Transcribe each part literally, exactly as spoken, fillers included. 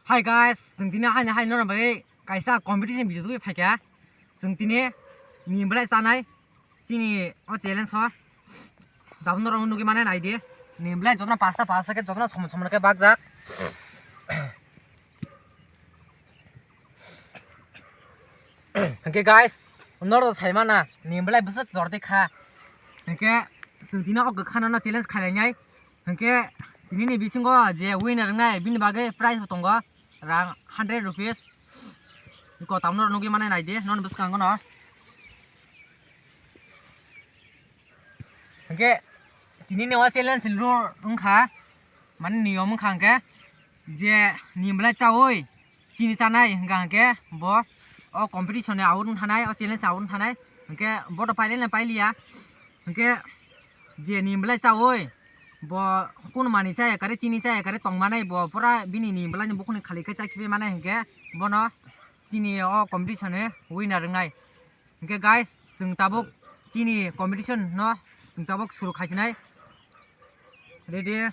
Hi guys, chwng tini haino haino rok bai kaisa competition video tugwi phaikha. Chwng tini ni belai chanai chini o challenge o. Dabno rok nugwi mane naidi. Ni belai jotno pasta pasta khe jotno somon somon khe bakjak. Hwnkhe guys, norok sai mana ni belai bwswk jordi kha. Hwnkhe chwng tini o kwkhano no challenge khlainai. Hwnkhe tini ni bisingo je winner wngnai bini bagwi prize bo tongo rang hundred rupees. Ko tamno nugwi mane naidi non bwskango no. Hwnkhe tini ni o challenge ni rule wngkha, mane niyom wngkha hwnkhe je ni belai chaui chini chanai hwnkha hwnkhe bo o competition ni out wngthanai, o challenge out wngthanai, hwnkhe bo to pailai na pailiya, hwnkhe je ni belai chaui bo kunu mani chaya kare chini chaya kare tongmanai bo pura bini ni belai ni bukhuni khali khe chakhibi manai hwnkhe bono chini o competition ni winner wngnai. Hwnkhe guys, chwng tabuk chini competition no chwng tabuk suru khaisinai. Ready?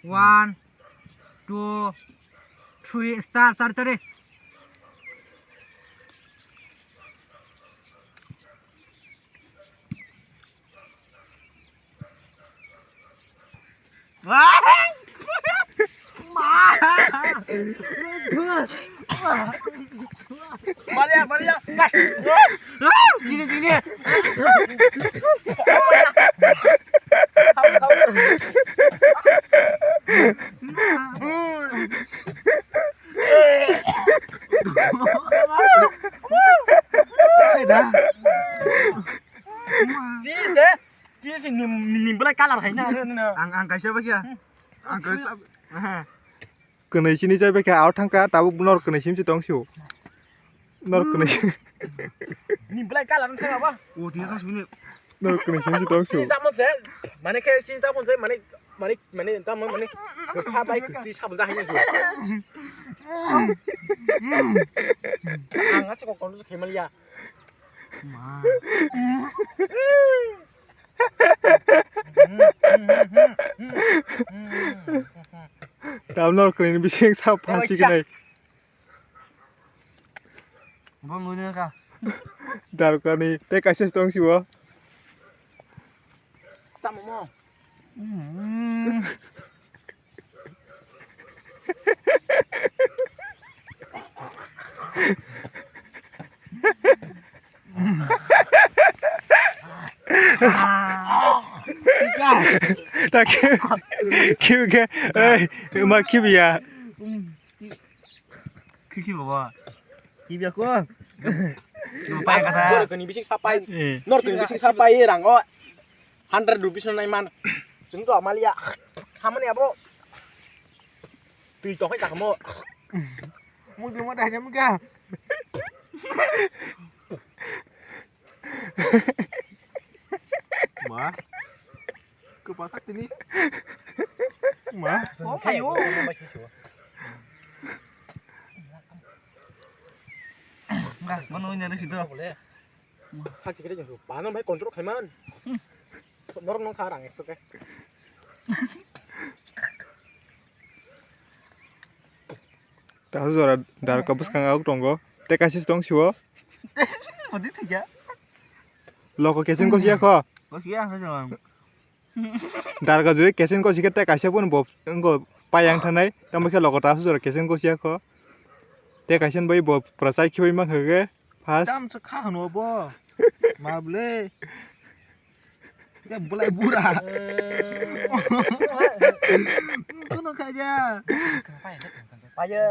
One, two, three, start, start, start. Maria, Maria. Gini, gini. Chini se, chini se nim, nim belai color hai na, na, na. Ang, ang kaisa ba kya? Ang kaisa. Kwnwi sini chai bai kha, ao thang kha, tabuk norok kwnwi sim si tong sio. Norok kwnwi sim. Ni belai color wng thang ba? O, tini tong sini. Norok kwnwi sim si tong sio. Sini chapmon se, mane khe sini chapmon se, mane, mane, mane, tamo, mane, kha bai kti sabul da hai ni. Ang acha ko kon khe mal ya. Ma. Tamno kwnwi bising sa pasti kwnwi. Bong ngune ka. Darkani tei kaisa tong siwo. Tamo mo. Ta kiu, kiu ke, ei, ma kiu ya. Kiki baba. Kiu ya ko. Pai kata. Nor kini bising sapai. Eh. Nor kini bising sapai rango. Hundred rupees no nai man. Chwng to amalia. Khamani abo. Twi to khai ta khamo. Mudu mo dai jam ga. Ma. Kwpal kha tini. Ma. Oh, ayo. Nga, mano ina risi do. Sakchi kete jeng su. Bano bai control khaiman. Norok nong kha rang ekso ke. Tasu jora darka bwskang auk tongo. Tei kaisa tong siwo. Bodi thikya. Loko kesin kosi ya kho. Kosi ya kho jong. Darka juri kesin kosi ke tei kaisa pun bo ngo payang thanai. Tamo khe loko tasu jora kesin kosi ya kho. Tei kaisa bai bo prasai khibai ma kha ke. First. Tam se kha hano bo. Ma ble. Ya bulai bura. Kono kha ja. Paya.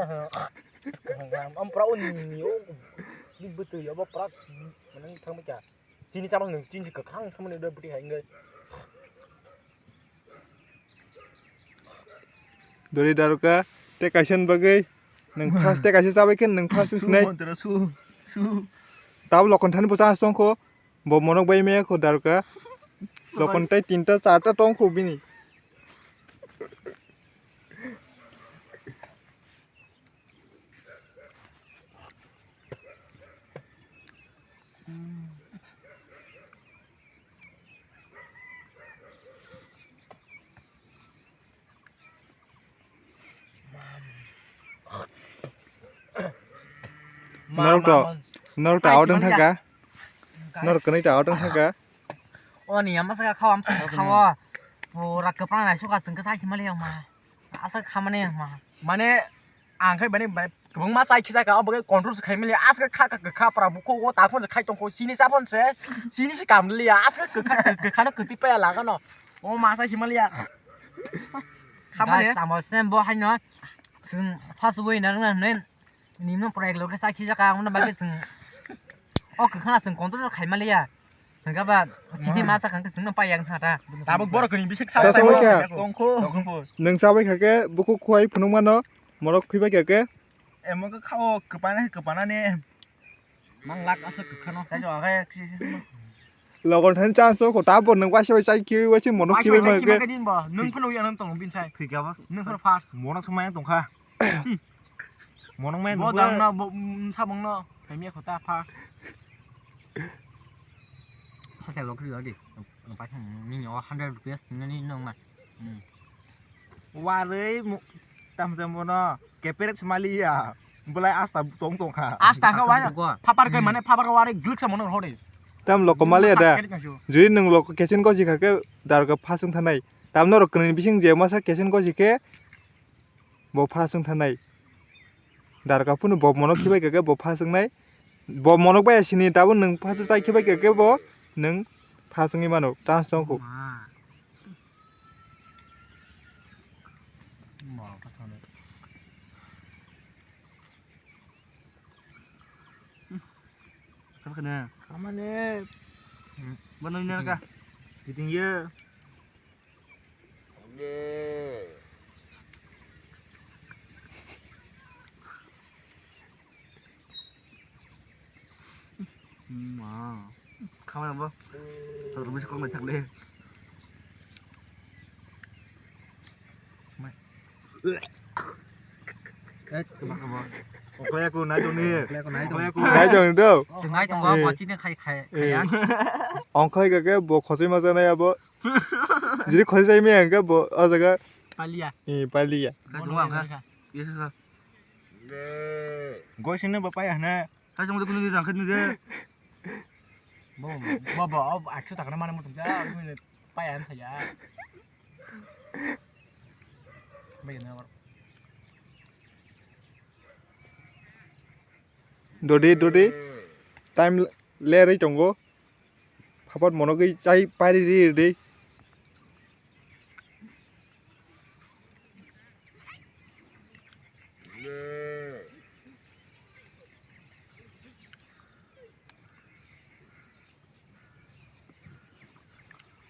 Am pra un ni o. Ni betul ya bo pra. Mana ni thang bacha. Chini chamang nung chini ka khang thang ni da buti hai ngai. Dori daruka tei kaisa ni bagwi nwng first tei kaisa chabai khe nwng first wng sinai. Su, su. Tab lokon thani bo chance tongkho, bo monok bai maya kho daruka. Lokon tei tinta charta tongkho bini. Norok to, norok to out wng thangka. Norok kwnwi to out wng thangka. O ni ama saka khao, am saka khao. Pura kwpang nai suka chwng kwchai simali yang ma. Asa khamani yang ma. Mane ang khai bani kwbangma chai khijaka, obo khe control se khaimali. Aska kha kha kha pra bukhugo taphon se khai tongkho. Sini saphon se, sini se kamliya. Aska kwkha kwkha no kwtwi paya lagano. O ma chai simaliya. Khamani. Guys, tamo sem bo haino. Chwng first win na rwna hwnwi nimno pura ek loge chai khijaka, aboni bagwi chwng o kwkhwna chwng control khaimaliya. Hwnkhe ba chini ma sakha hwnkhe chwngno pai yang thata. Tabuk borok ni bisik sa. Sa sawi kha. Tongkho. Tongkho. Nwng sawi kha khe bukhuk khuai phunuk mano, morok khwi bai kha khe. Emo khe khao kwpana kwpana ne. Mang lak aswk kwkhano. Logon thani chance o kho, ta bo nwng waisa bai chai khiwi waisa mono khibai mano khe. Nwng phano yang tong bin sai. Thwi kha bas. Nwng phano first. Mono swmai tong kha. Mono mai bo dang na bo, mm, sabong no. Thai mi kho ta first. Kha sai lok ri di. Pai thang ni o hundred rupees ni ni nong na. Warwi mu-, tam tam bono keperek semali ya. Belai asta tong tong kha. Asta kha wari. Phapar kai mane phapar kai wari glik sa mono hore. Tam loko mali ada. Juri nung loko kesin ko jikha ke dar ka phasung thanai. Tam norok kini bising je masa kesin ko jikhe bo phasung thanai. Dar ka phunu bo mono khibai kha ke bo phasung nai. Bo monok bai sini tabuk nwng phasa chai khibai kha khe bo nwng phaswngwi mano, chance tong kho. Ma. Morok ta thani. Khamane. Khamane. Bono nya ka. Kiting ye. Ma. Khamai bo. Tor misi kok mai thang de. Mai. Eh, kema kema. Oklai aku nai tong ni. Oklai aku nai tong. Oklai aku. Nai tong do. Sengai tong ba chini khai khai. Ongkhlai kake bo khosoi ma janai abo. Jiri khosoi jai me ang ke bo o jaga. Palia. Eh, palia. Ka tong ang ka. Yes ka. Goi sini ba paya na. Ka jong de kunu ni rang khat ni ge. Bo bo bo o aksu takana mana mutum ja. Paya an saya. Bai na. Dodi dodi time lerwi tongo. Phapar monogwi chai pari ri ri.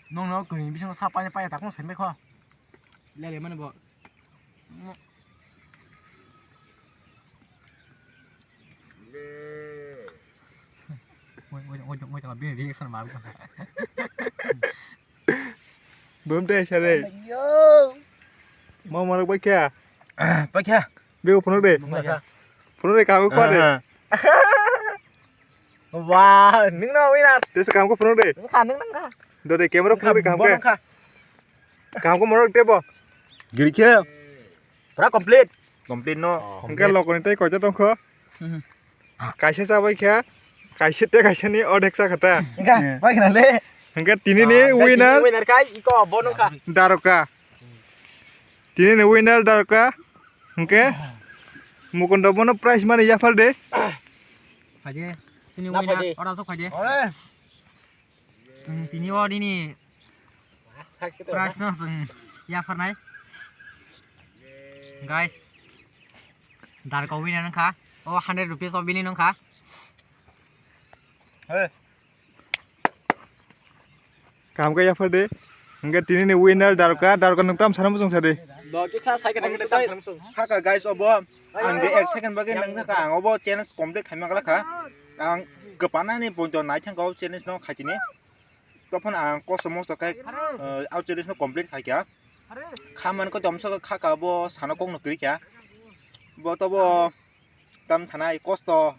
Nongno kwrwini bisingo sa paina paina takno saimai kho. Lele mani bo. Wait, wait, wait, wait, bini reaction ma. Bum de sare. Yo. Mau marok bai kya? Bai kya? Bego phunuk de. Phunuk de kamu kau de. Wah, nung no winner. Tes kamu ko phunuk de. Nung kha nung nang kha. Do de camera phunuk de kamu ke. Kamu ko marok de bo. Giri khe. Pura complete. Complete no. Hingke lokoni tei koita tongkho. Kaisa chabai kha, kaisa tei kaisa ni odek cha kha ta. Hingke bai khna le. Hingke tini ni winner. Winner kai iko bo nung kha. Daroka. Tini ni winner Daroka. Hingke Mukundo bono prize mani yaphar de. Phaide. Sini winner ora sok phaide. Chwng tini o nini prize no chwng yapharnai. Guys, Daroka winner wngkha. O hundred rupees o bini wngkha. Kaham khe yaphar de. Hingke tini ni winner Daroka, Daroka nwng tam sana muchung sadi. Bo kisa sai khe tam sana muchung. Haka guys, obo ang je ek second bagwi nang thaka ang obo challenge complete khaima glak kha. Ang kwpana ni poito nai thangka o challenge no khaitini. Tophon ang kosto mosto khe, eh, o challenge no complete khaikha. Khamani ko tomsa kha ka bo sano kok no kwrwi kha. Bo to bo tam thanai kosto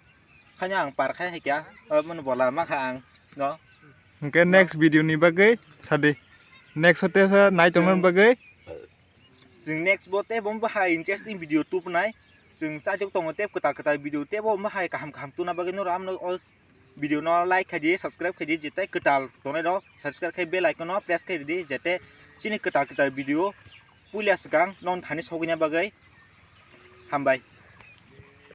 khaina ang par khai hai kha. Obo no bola ma kha ang no. Hingke next video ni bagwi sadi. Next hote sa nai tongna bagwi. Chwng next bo tei bo hai interesting video tubunai. chwng chaijak tongo tei kwtal kwtal video teibo omo hai kaham kaham tubuna bagwi norok amno o video no like khai di, subscribe khai di, je tei kwtal tongnai rok subscribe khai bell icon no press khai di, je tei chini kwtal kwtal video puila swkang non thani sogwina bagwi. Hambai.